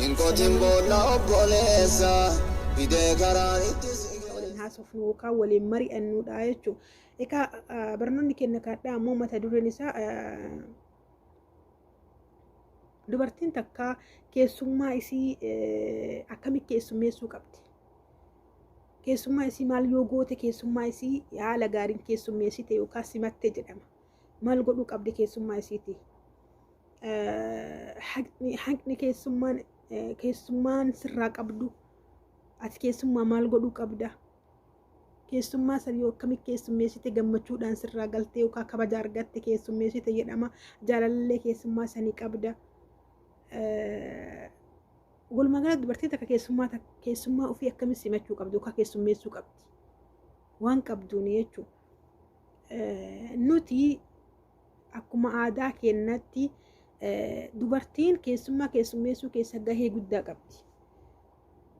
Hin qotin boolla obboleessa fidee karaan itti si waliin haasofnu yookaan waliin mari'annuudha jechuudha. Egaa barnoonni keenya kaadhaa ammoo mata dureen isaa dubartiin takka keessummaa isii akkamitti keessummeessuu qabdi? Keessummaa isii maal yoo goote keessummaa isii haala gaariin keessummeessite yookaan simatte jedhama. Maal godhuu qabdi keessummaa isiiti? Haqni keessummaan keessummaan sirraa qabdu ati keessummaa maal godhuu qabda? Keessummaa san yoo akkamitti keessummeessite gammachuudhaan sirraa galtee yookaan kabaja argatte keessummeessite jedhama. Jaalallee keessummaa sanii qabda. Walumaa galatti dubartiin takka keessummaa keessummaa ofii akkamitti simachuu qabdi yookaan keessummeessuu qabdi. Waan qabduuni jechuudha. Nuti akkuma aadaa keenyatti dubartiin keessummaa keessummeessuu keessa gahee guddaa qabdi.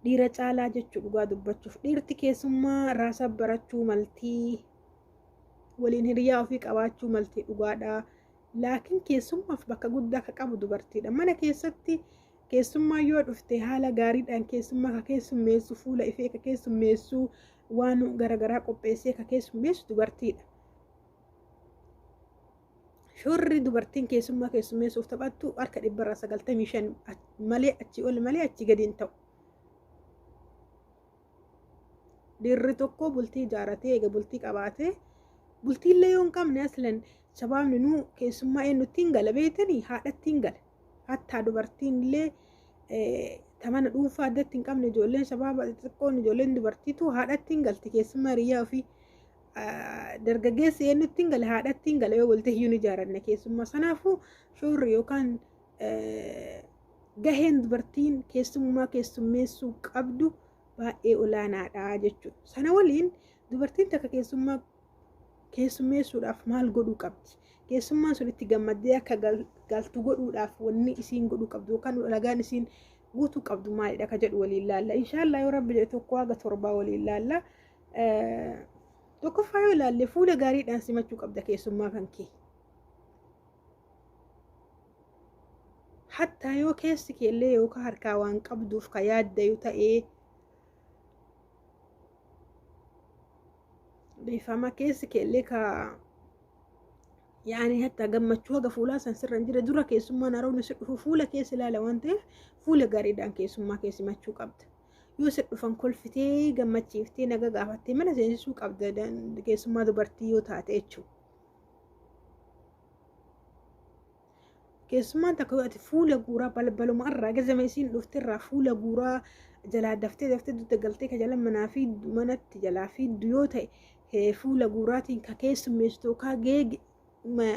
Dhiira caalaa jechuu dhugaa dubbachuuf dhiirti keessummaa raasa barachuu maltii waliin hiriyaa ofii qabaachuu maltii dhugaadha. Laakiin keessummaaf bakka guddaa ka qabu dubartiidha. Mana keessatti keessummaa yoo dhufte haala gaariidhaan keessummaa ka keessummeessu fuula ifee ka keessummeessu waan garaagaraa qopheessee ka keessummeessu dubartiidha. Shoorri dubartiin keessummaa keessummeessuuf taphattu harka 95% malee achii ol malee achii gadi hin ta'u. Dhiirri tokko bultii ijaaratee eega bultii qabaatee bultiillee yoo hin qabne aslan shabaabni nuu keessummaa eenyutti hin gala beektanii haadhatti hin gala. Hattaa dubartiin illee tamana dhuunfaa addatti hin qabne ijoolleen shabaaba xixiqqoon ijoolleen dubartiitu haadhatti hin galti keessummaa hiriyaa ofii. Dargaggeessi eenyutti hin gala haadhatti hin gala yoo bultii iyyuu ni ijaaranne keessummaa. Sanaafuu shoorri yookaan gaheen dubartiin keessummaa keessummeessuu qabdu baay'ee olaanaadha jechuudha. Sana waliin dubartiin takka keessummaa keessummeessuudhaaf maal godhuu qabdi? Keessummaan sun itti gammaddee akka galtu godhuudhaaf wanni isiin godhuu qabdu yookaan ulagaan isiin guutuu qabdu maalidha ka jedhu waliin laalla. Inshaallah yoo rabbi jedhe tokko haga torbaa waliin laalla. Tokkoffaa yoo ilaalle fuula gaariidhaan simachuu qabda keessummaa kan kee. Hattaa yoo keessi keellee yookaan harkaa waan qabduuf ka yaaddayu ta'ee dhiifama keessi keellee ka yaani hatta gammachuu haga fuulaa san sirra hin jire dura keessummaan haroonni si dhufu fuula keessa ilaala waan ta'eef fuula gaariidhaan keessummaa kee simachuu qabda. Yoo si dhufan kolfitee gammachiiftee naga gaafattee mana seensisuu qabda keessummaa dubartii yoo taate jechuudha. Keessummaan takka yoo ati fuula guuraa balbaluma irraa gazama isiin dhufte irraa fuula guuraa jalaa daftee daftee dugda galtee ka jala manaa fi manatti jalaa fiiddu yoo ta'e fuula guuraatiin ka keessummeessitu yookaan geegi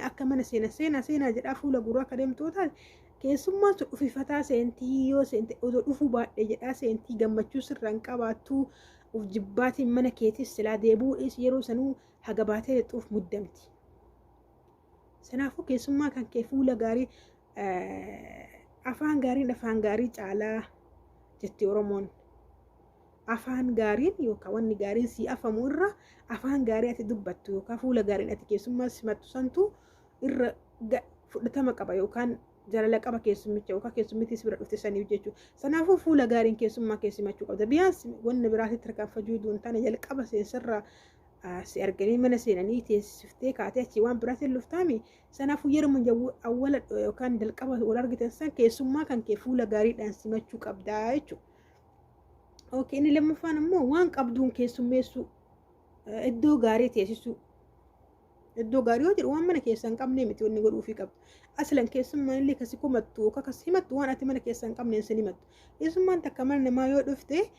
akka mana seena seenaa seenaa jedhaa fuula guuraa ka deemtu yoo taate keessummaan sun ufifataa seentii yoo seente odoo dhufuu baadhee jedhaa seentii gammachuu sirraa hin qabaattuu uf jibbaatiin mana keetis silaa deebi'uu dhiis yeroo sanuu haga baatee lixxuuf muddamti. Sanaafuu keessummaa kan kee fuula gaarii afaan gaariin afaan gaarii caalaa jetti Oromoon. Afaan gaariin yookaan wanni gaariin sii afamu irra afaan gaarii ati dubbattu yookaan fuula gaariin ati keessummaa simattu santu irra fudhatama qaba yookaan jaalala qaba keessummicha yookaan keessummittii si bira dhufte saniif jechuudha. Sanaafuu fuula gaariin keessummaa kee simachuu qabda. Biyaans wanna biraatti tarkaanfachuu hin taane jalqaba seensarraa si arganii mana seenanii teessiftee kaatee achii waan biraatiin luftaami. Sanaafuu yeroo awwala yookaan jalqaba wal argitan san keessummaa kan kee fuula gaariidhaan simachuu qabdaa jechuudha. Okay, inni lammaffaan immoo waan qabduun keessummeessuu iddoo gaarii teessisuu. Iddoo gaarii yoo jedhu waan mana keessa hin qabne miti wanni godhuufii qabdu. Aslan keessummaan illee kasi komattu yookaan kasi himattu waan ati mana keessa hin qabneen sin himattu. Keessummaan takka mana namaa yoo dhufte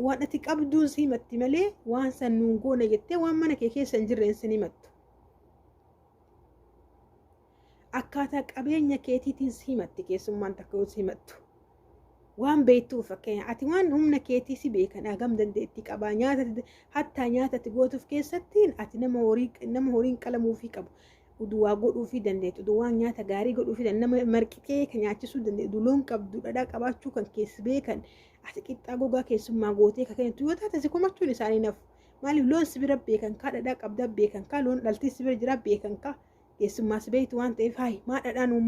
waan ati qabduun si himatti malee waan san nuun goone jettee waan mana kee keessa hin jirreen sin himattu. Akkaataa qabeenya keetiitiin si himatti keessummaan takka yoo si himattu. Waan beektuuf fakkeenya ati waan humna keetii si beekan hagam dandeettii qabaa nyaata hattaa nyaata ati gootuuf keessatti ati nama horii nama horiin qalamuufii qabu uduu waa godhuufii dandeettu uduu waan nyaata gaarii godhuufii dandeettu nama marqitee kan nyaachisuu dandeettu uduu loon qabdu dhadhaa qabaachuu kan keessi beekan ati qixxaa gogaa keessummaa gootee kan kennitu yoo taate si komachuun isaanii nafu. Maaliif loon si bira beekan kaa dhadhaa qabdaa beekan kaa loon dhaltii si bira jira beekan kaa. Keessummaa si beektu waan ta'eef, hayi maa dhadhaa nu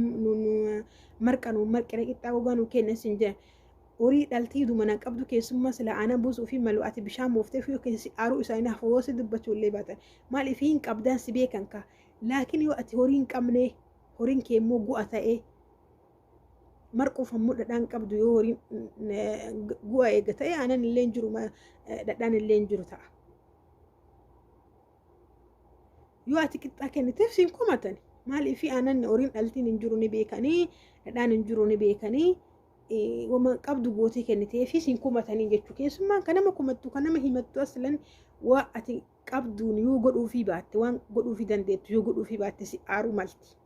marqa nu marqine, qixxaa gogaa nu kenna sin jedhan. Horii dhaltii dumana qabdu, keessummaa sila aanan buusuu fi malu ati bishaan buuftee fi yookiin si aaruu isaanii hafu yoo si dubbachuu illee baatan, maaliif hin qabdaan si beekan kaa. Laakiin yoo ati horii hin qabne, horiin kee immoo gu'a ta'ee, marquuf ammoo dhadhaan qabdu, yoo horiin gu'a eega ta'e, aanan illee hin jiru, dhadhaan illee hin jiru ta'a. Yoo ati qixxaa kenniteef siin komatan. Maaliif? Aanan horiin dhaltiin hin jiru ni beekanii, dhadhaan hin jiru ni beekanii, wama qabdu gootee kenniteefi siin komatanii jechuu. Keessummaan kan nama komattu, kan nama himattu, aslan waa ati qabduun yoo godhuufii baatte, waan godhuufii dandeettu yoo godhuufii baatte, si aaruu malti.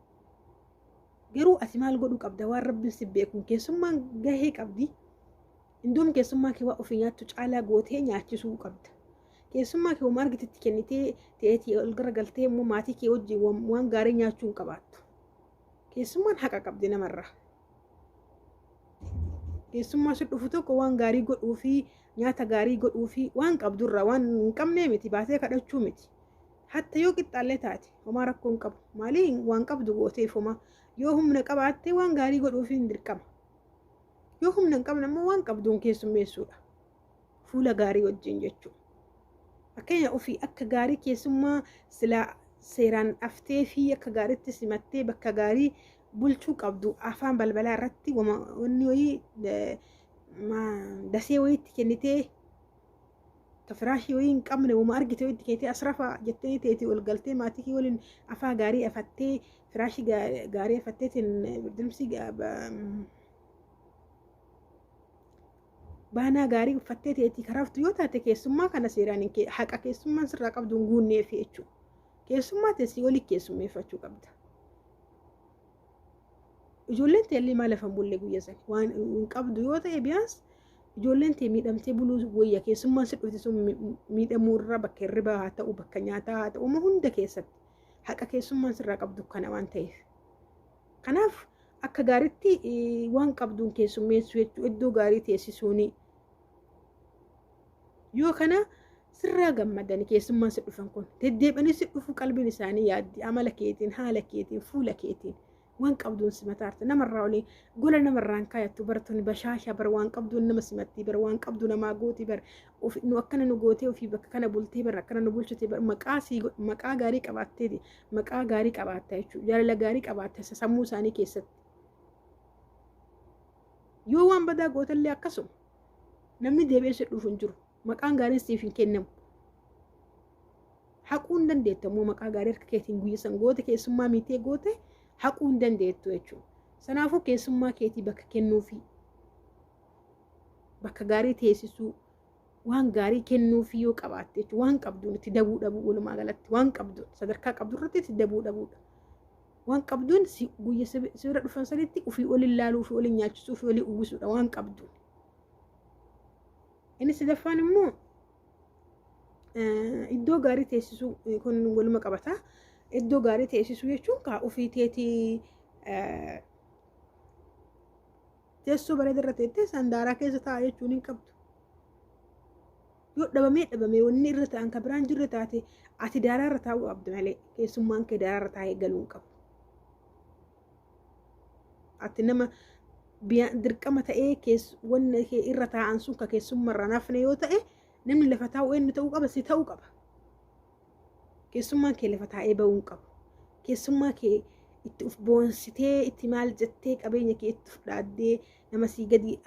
Garuu ati maal godhuu qabda? Waan Rabbiin si beekuun keessummaan gahee qabdi. Indoom keessummaa kee waa ofii nyaattu caalaa gootee nyaachisuu qabda. Keessummaa kee waan argitetti kennitee ta'eetii ol garagaltee immoo maatii kee wajjin waan gaarii nyaachuu hin qabaattu. Keessummaan haqa qabdi namarraa. Keessummaa si dhufu tokko waan gaarii godhuu fi nyaata gaarii godhuu fi waan qabdurraa, waan hin qabnee miti, baatee kadhachuu miti. Hatta yoo qixxaallee taate homaa rakkoo hin qabu. Maalii waan qabdu gooteef homaa yoo humna qabaatte waan gaarii godhuuf hin dirqama. Yoo humna hin qabne immoo waan qabduun keessummeessuudha. Fuula gaarii wajjin jechuudha. Fakkeenya ofii akka gaarii keessummaa silaa seeraan aftee fi akka gaariitti simattee bakka gaarii bulchuu qabdu, afaan balbalaa irratti wanni wayii dasee wayiitti kennitee, ka firaashii wayii hin qabne wama argite wayiitti kennitee, asrafaa jettee teetii ol galtee maatii kee waliin afaa gaarii afattee, firaashii gaarii afatteetiin, birdimsii baanaa gaarii uffattee teetii karaaftu yoo taate, keessummaa kana seeraan haqa keessummaan sirraa qabdu hin guunneef jechuudha. Keessummaa teessii olii keessummeeffachuu qabda. Ijoolleen teellee maal lafan bullee guyya sani waan hin qabdu yoo ta'e, biyaans ijoolleen tee miidhamtee buluu wayya keessummaan si dhufte sun miidhamuu irra, bakka hirribaa haa ta'u, bakka nyaataa haa ta'u, uma hunda keessatti haqa keessummaan sirraa qabdu kana waan ta'eef. Kanaaf akka gaariitti waan qabduun keessummeessuu jechuun iddoo gaarii teessisuuni. Yoo kana sirraa gammadani, keessummaan si dhufan kun deddeebi'anii si dhufu, qalbiin isaanii yaaddi amala keetiin, haala keetiin, fuula keetiin, waan qabduun simataarta. Namarraa olii gola namarraan kaayattu. Barattoonni bashaasha bar, waan qabduun nama simatti bar, waan qabdu namaa gooti bar, nu akkana nu gootee, ofii bakka kana bultee bar, akkana nu bulchite bar, maqaa sii maqaa gaarii qabaatteeti, maqaa gaarii qabaatta jechuudha, jaalala gaarii qabaatta sammuu isaanii keessatti. Yoo waan badaa gootallee akkasuma namni deebi'ee si dhufu hin jiru, maqaan gaariin siif hin kennamu. Haquu hin dandeettu ammoo maqaa gaarii harka keetiin guyya san goote, keessummaa miitee goote haquu hin dandeettu jechuudha. Sanaafuu keessummaa keetii bakka kennuufi, bakka gaarii teessisuu, waan gaarii kennuufi yoo qabaatte jechuudha. Waan qabduun itti dabuu dhabuu, walumaa galatti waan qabduun sadarkaa qabdu irratti itti dabuu dhabuudha. Waan qabduun guyya si bira dhufan sanitti ofii olin laaluu, ofii olin nyaachisuu, ofii olin uwwisuudha waan qabduun. Inni sadaffaan immoo iddoo gaarii teessisuu, kun waluma qabata. Iddoo gaarii teessisuu jechuun kaa ofii teetii teessoo bareeda irra teettee sandaaraa keessa taa'a jechuun hin qabdu. Yoo dhabamee dhabamee wanni irra ta'an kan biraan jirre taate, ati daaraa irra taa'uu qabdi malee keessummaan kee daaraa irra taa'ee galuu hin qabu. Ati nama dirqama ta'ee wanni kee irra taa'an sun ka keessummarraa nafne yoo ta'e, namni lafa taa'u eenyu ta'uu qaba? Si ta'uu qaba. Keessummaan kee lafa taa'ee ba'uu hin qabu. Keessummaa kee itti uf boonsitee, itti maal jettee, qabeenya kee itti uf dhaaddee nama sii gadi